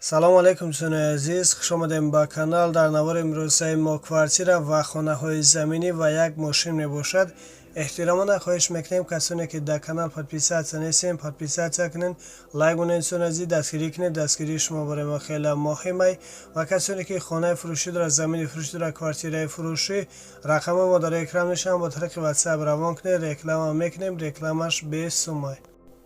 Салому алайкум, дӯстони азиз, хуш омадем ба канал. Дар навори имрӯзаи мо квартира ва хонаҳои заминӣ ва як мошин мебошад. Эҳтиромона хоҳиш мекунем, касоне ки дар канал подписаться нестем, подписаться кунед, лайк монед. Дӯстони азиз, дастгирӣ кунед, дастгирии шумо барои мо хеле муҳимай. Ва касоне ки хонаи фурӯшӣ дорад, замини фурӯшӣ дорад, квартираи фурӯшӣ, рақамҳои мо дар экран мешаванд, бо тариқи WhatsApp равон кунед, реклама мекунем, рекламаш бесумай.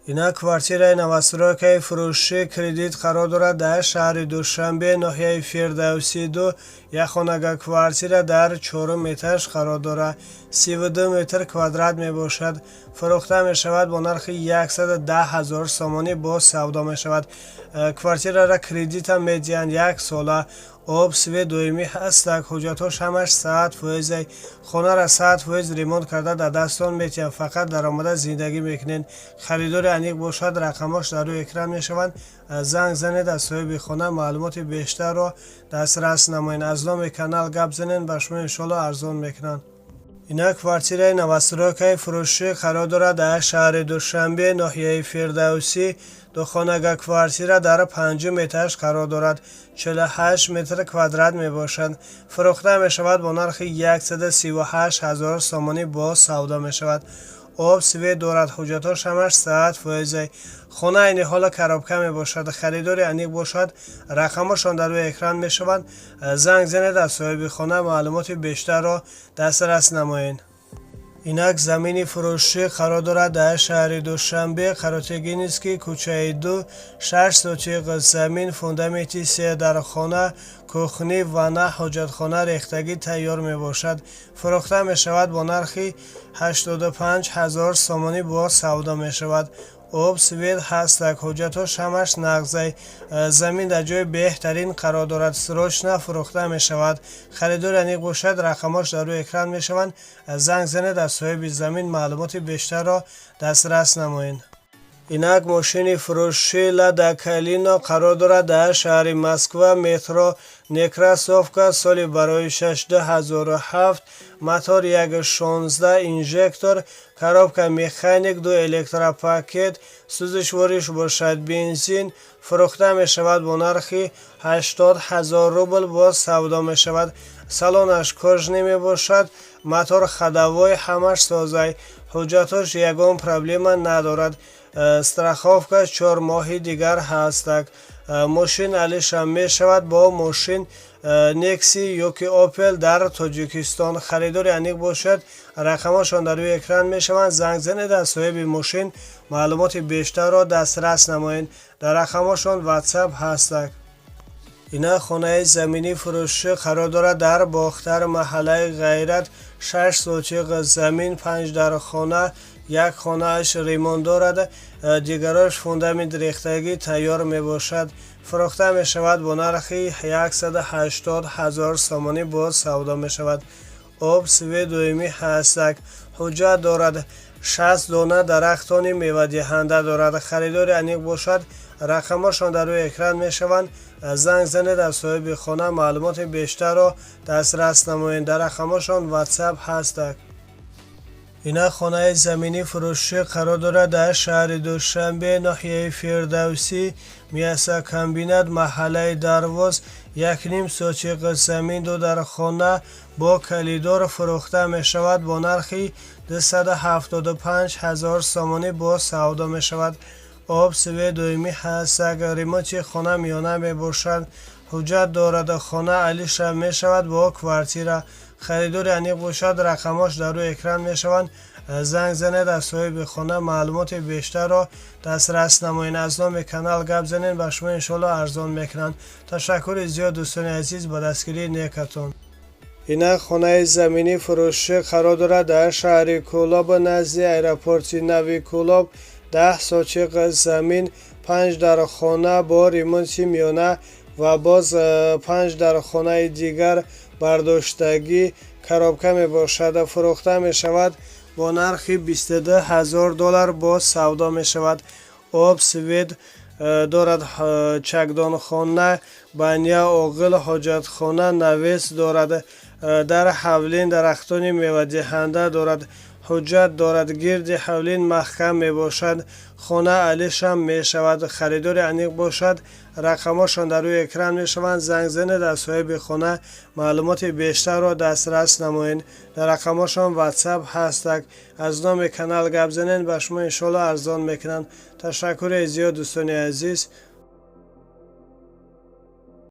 Ина квартираи новостройкаи фурӯшӣ, кредит, қарор дорад дар шаҳри Душанбе, ноҳияи Фирдавсӣ 2. Як хонага квартира дар чорум этаж қарор дорад, 32 метр квадрат мебошад. Фурӯхта мешавад бо нархи 110 ҳазор сомонӣ, боз савдо мешавад. Квартирара кредитам медиҳанд як сола. Об, свет доимӣ ҳастак, ҳуҷҷатҳош ҳамаш 100%-ай. Хонара 100% ремонт карда дар дастон метиҳанд, фақат даромада зиндагӣ мекунед. Харидори аниқ бошад, рақамҳош дар рӯи экран мешаванд, занг занед, аз соҳиби хона маълумоти бештарро дастрас намоед. Аз номи канал гап занед, ба шумо иншоалло арзон мекунанд. Ина квартираи новостройкаи фурӯшӣ қарор дорад дар шаҳри Душанбе, ноҳияи Фирдавсӣ. Духонага квартира дар панҷум этаж қарор дорад, 48 метр квадрат мебошад. Фурӯхта мешавад бо нархи 138 ҳазор сомонӣ, боз савдо мешавад. Об, свет дорад, ҳуҷҷатҳош ҳамаш 100%-ай. Хона айни ҳола коробка мебошад. Харидори аниқ бошад, рақамҳошон дар рӯи экран мешаванд, занг занед, аз соҳиби хона маълумоти бештарро дастрас намоед. Инак замини фурӯшӣ қарор дорад дар шаҳри Душанбе, Каротегинский, кӯчаи 2, 6 сотиқ замин, фундаменти се дар хона, кухни, ванна, ҳоҷатхона рехтагӣ тайёр мебошад. Фурӯхта мешавад бо нархи 85 ҳазор сомонӣ, боз савдо мешавад. Об, свет ҳастак, ҳуҷҷатҳош ҳамаш нағзай. Замин дар ҷои беҳтарин қарор дорад, срочно фурӯхта мешавад. Харидори аниқ бошад, рақамҳош дар рӯи экран мешаванд, занг занед, аз соҳиби замин маълумоти бештарро дастрас намоед. Инак мошини фурӯшӣ Лада Калина қарор дорад дар шаҳри Москва, метро Некрасовка, соли барои 2007, мотор 1.16, инжектор, коробка механик, ду электропакет, сӯзишвориш бошад бензин. Фурӯхта мешавад бо нархи 80 ҳазор рубл, боз савдо мешавад. Салонаш кожаный мебошад, мотор ходовой, ҳамаш созай, ҳуҷҷатҳош ягон проблема надорад. Страховка 4 моҳи дигар ҳастак. Мошин алишам мешавад бо мошин Некси ёки Опел дар Тоҷикистон. Харидори аниқ бошад, рақамҳошон дар рӯи экран мешаванд, занг занед, аз соҳиби мошин маълумоти бештарро дастрас намоед. Дар рақамҳошон WhatsApp ҳастак. Ина хонаи заминӣ фурӯшӣ қарор дорад дар Бохтар, маҳаллаи Ғайрат, 6 сотиқ замин, панҷ дар хона, як хонааш ремонт дорад, дигарош фундамент рехтагӣ тайёр мебошад. Фурӯхта мешавад бо нархи 180 ҳазор сомонӣ, боз савдо мешавад. Об, свет доимӣ ҳастак, ҳуҷҷат дорад, 60 дона дарахтони мевадиҳанда дорад. Харидори аниқ бошад, рақамҳошон дар рӯи экран мешаванд, занг занед, аз соҳиби хона маълумоти бештарро дастрас намоед. Дар рақамҳошон WhatsApp ҳастак. Ина хонаи заминӣ фурӯшӣ қарор дорад дар шаҳри Душанбе, ноҳияи Фирдавсӣ, мясокомбинат, маҳаллаи Дарвоз, 1.5 сотиқ замин, ду дар хона бо коридор. Фурӯхта мешавад бо нархи 275 ҳазор сомонӣ, боз савдо мешавад. Об, свет доимӣ ҳастак, ремонти хона миёна мебошад, ҳуҷҷат дорад, хона алиша мешавад бо квартира. Харидори аниқ бошад, рақамҳош дар рӯи экран мешаванд, занг занед, аз соҳиби хона маълумоти бештарро дастрас намоед. Аз номи канал гап занед, ба шумо иншоалло арзон мекунанд. Ташаккури зиёд, дӯстони азиз, ба дастгирии некатон. Инак хонаи заминӣ фурӯшӣ қарор дорад дар шаҳри Кӯлоб, назди аэропорти нави Кӯлоб, 10 сотиқ замин, панҷ дар хона бо ремонти миёна ва боз панҷ дар хонаи дигар бардоштагӣ, коробка мебошад. Фурӯхта мешавад бо нархи 22 ҳазор доллар, боз савдо мешавад. Об, свет дорад, чакдонхона, баня, оғил, ҳоҷатхона, навес дорад, дар ҳавлин дарахтони мевадиҳанда дорад. Ҳуҷҷат дорад, гирди ҳавлин маҳкам мебошад. Хона алишам мешавад. Харидори аниқ бошад, рақамҳошон дар рӯи экран мешаванд. Занг занед, аз соҳиби хона маълумоти бештарро дастрас намоед. Дар рақамҳошон WhatsApp ҳастак. Аз номи канал гап занед, ба шумо иншоалло арзон мекунанд. Ташаккури зиёд, дӯстони азиз.